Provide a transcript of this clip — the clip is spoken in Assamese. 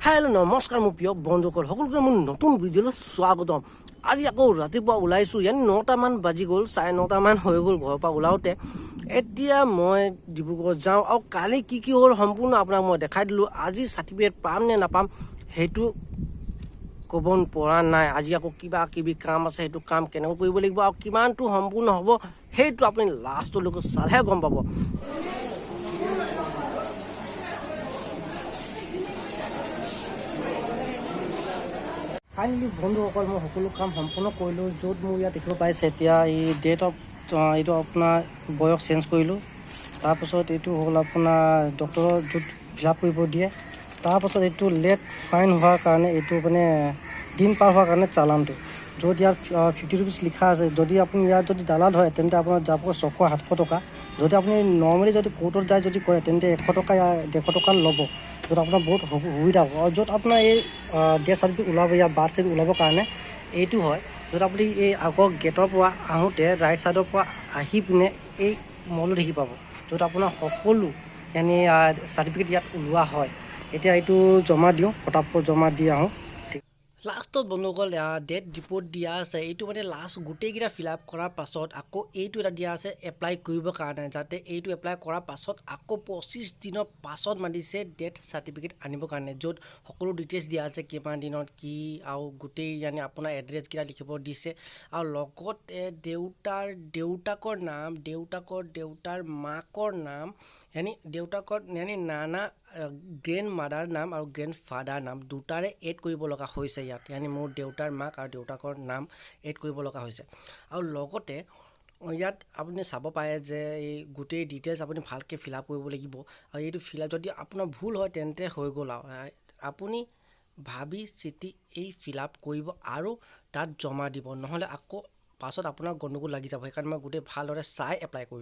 হেল্ল' নমস্কাৰ মোৰ প্ৰিয় বন্ধুসকল, সকলোকে মোৰ নতুন ভিডিঅ'লৈ স্বাগতম। আজি আকৌ ৰাতিপুৱা ওলাইছোঁ, ইয়াত 9টামান বাজি গ'ল, 9:30মান হৈ গ'ল ঘৰৰ পৰা ওলাওঁতে। এতিয়া মই ডিব্ৰুগড় যাওঁ আৰু কালি কি কি হ'ল সম্পূৰ্ণ আপোনাক মই দেখাই দিলোঁ। আজি চাৰ্টিফিকেট পাম নে নাপাম সেইটো ক'ব পৰা নাই। আজি আকৌ কিবা কিবি কাম আছে, সেইটো কাম কেনেকৈ কৰিব লাগিব আৰু কিমানটো সম্পূৰ্ণ হ'ব সেইটো আপুনি লাষ্টলৈকে চালেহে গম পাব। ফাইনেলি বন্ধুসকল, মই সকলো কাম সম্পূৰ্ণ কৰিলোঁ। য'ত মোৰ ইয়াত দেখিব পাইছে এতিয়া এই ডেট অফ এইটো আপোনাৰ বয়স চেঞ্জ কৰিলোঁ। তাৰপাছত এইটো হ'ল আপোনাৰ ডক্টৰৰ য'ত ফিল আপ কৰিব দিয়ে। তাৰপাছত এইটো লেট ফাইন হোৱাৰ কাৰণে এইটো মানে দিন পাৰ হোৱাৰ কাৰণে চালানটো, য'ত ইয়াত 50 ৰুপিজ লিখা আছে। যদি আপুনি ইয়াত যদি দালাল হয় তেন্তে আপোনাৰ যাব 600-700 টকা। যদি আপুনি নৰ্মেলি যদি কোৰ্টত যায় যদি কৰে তেন্তে 100 টকা 150 টকা ল'ব, য'ত আপোনাৰ বহুত সুবিধা হ'ব। আৰু য'ত আপোনাৰ এই ডেথ চাৰ্টিফিকেট ওলাব, ইয়াৰ বাৰ্থ চাৰ্টিফিকেট ওলাবৰ কাৰণে এইটো হয়, য'ত আপুনি এই আগৰ গেটৰ পৰা আহোঁতে ৰাইট ছাইডৰ পৰা আহি পিনে এই মলটো দেখি পাব, য'ত আপোনাৰ সকলো ইয়ানি চাৰ্টিফিকেট ইয়াত ওলোৱা হয়। এতিয়া এইটো জমা দিওঁ, ফটাফট জমা দি আহোঁ। লাষ্টত বন্ধুসকল ডেট ৰিপৰ্ট দিয়া আছে, এইটো মানে লাষ্ট গোটেইকেইটা ফিল আপ কৰাৰ পাছত আকৌ এইটো এটা দিয়া আছে এপ্লাই কৰিবৰ কাৰণে, যাতে এইটো এপ্লাই কৰাৰ পাছত আকৌ 25 দিনৰ পাছত মাতিছে ডেথ চাৰ্টিফিকেট আনিবৰ কাৰণে, য'ত সকলো ডিটেইলছ দিয়া আছে কিমান দিনত কি আৰু গোটেই ইয়ানি আপোনাৰ এড্ৰেছকেইটা লিখিব দিছে। আৰু লগতে দেউতাৰ দেউতাকৰ নাম, দেউতাকৰ দেউতাৰ মাকৰ নাম, ইয়ানি দেউতাকৰ ইয়ানি নানা গ্ৰেণ্ড মাদাৰ নাম আৰু গ্ৰেণ্ড ফাদাৰ নাম দুটাৰে এড কৰিব লগা হৈছে ইয়াত, ইয়ানি মোৰ দেউতাৰ মাক আৰু দেউতাকৰ নাম এড কৰিব লগা হৈছে। আৰু লগতে ইয়াত আপুনি চাব পাৰে যে এই গোটেই ডিটেইলছ আপুনি ভালকৈ ফিল আপ কৰিব লাগিব। আৰু এইটো ফিল আপ যদি আপোনাৰ ভুল হয় তেন্তে হৈ গ'ল আৰু আপুনি ভাবি চিতি এই ফিল আপ কৰিব আৰু তাত জমা দিব, নহ'লে আকৌ পাছত আপোনাৰ গণ্ডগোল লাগি যাব। সেইকাৰণে মই গোটেই ভালদৰে চাই এপ্লাই কৰিলোঁ।